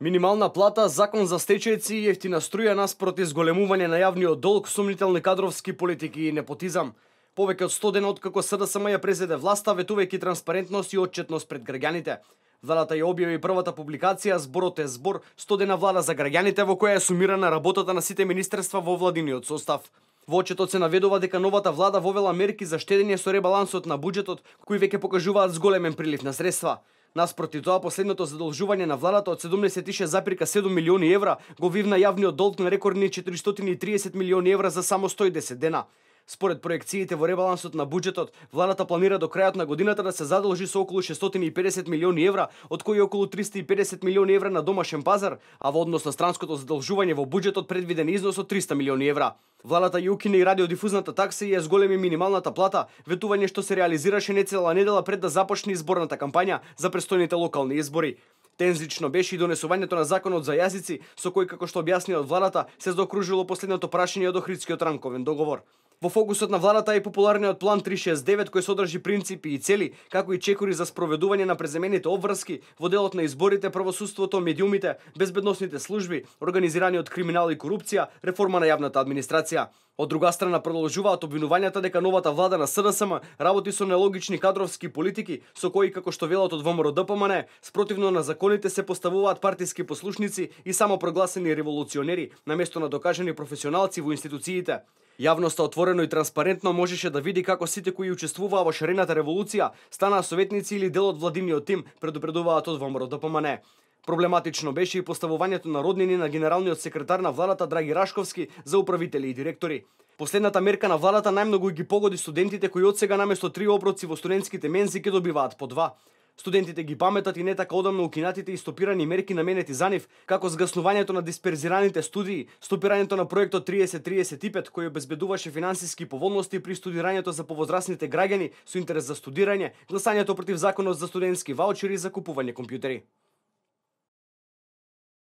Минимална плата, закон за стечајци и ефтина струја наспроти зголемување на јавниот долг, сумнителни кадровски политики и непотизам. Повеќе од 100 дена откако СДСМ ја презеде власта, ветувајќи транспарентност и отчетност пред граѓаните. Владата ја објави првата публикација "Зборот е збор, 100 дена влада за граѓаните", во која е сумирана работата на сите министерства во владиниот состав. Во отчетот се наведува дека новата влада вовела мерки за штедење со ребалансот на буџетот, кои веќе покажуваат зголемен прилив на средства. Наспроти тоа, последното задолжување на владата од 76,7 милиони евра го вивна јавниот долг на рекордни 430 милиони евра за само 110 дена. Според проекциите во ребалансот на буџетот, владата планира до крајот на годината да се задолжи со околу 650 милиони евра, од кои околу 350 милиони евра на домашен пазар, а во однос на странското задолжување во буџетот предвиден износ од 300 милиони евра. Владата ја укина и радиодифузната такса и ја зголеми минималната плата, ветување што се реализираше нецела недела пред да започне изборната кампања за престојните локални избори. Тензично беше и донесувањето на законот за јазици, со кој, како што објасни од владата, се заокружило последното прашање од Охридскиот рамковен договор. Во фокусот на владата е популарниот план 369 кој содржи принципи и цели, како и чекори за спроведување на преземените обврски во делот на изборите, правосудството, медиумите, безбедносните служби, организираниот криминал и корупција, реформа на јавната администрација. Од друга страна продолжуваат обвинувањата дека новата влада на СДСМ работи со нелогични кадровски политики, со кои, како што велат од ВМРО-ДПМН, спротивно на законите се поставуваат партиски послушници и самопрогласени револуционери, наместо на докажани професионалци во институциите. Јавноста отворено и транспарентно можеше да види како сите кои учествуваа во шарената револуција станаа советници или дел од владиниот тим, предупредуваат од ВМРО-ДПМН. Проблематично беше и поставувањето на роднини на генералниот секретар на владата Драги Рашковски за управители и директори. Последната мерка на владата најмногу ги погоди студентите кои одсега наместо 3 оброци во студентските мензи ќе добиваат по 2. Студентите ги паметат и не така одамно укинатите и стопирани мерки наменети за нив, како згаснувањето на дисперзираните студии, стопирањето на проектот 3035 кој обезбедуваше финансиски поволности при студирањето за повозрасните граѓани со интерес за студирање, гласањето против законот за студентски ваучери и закупување компјутери.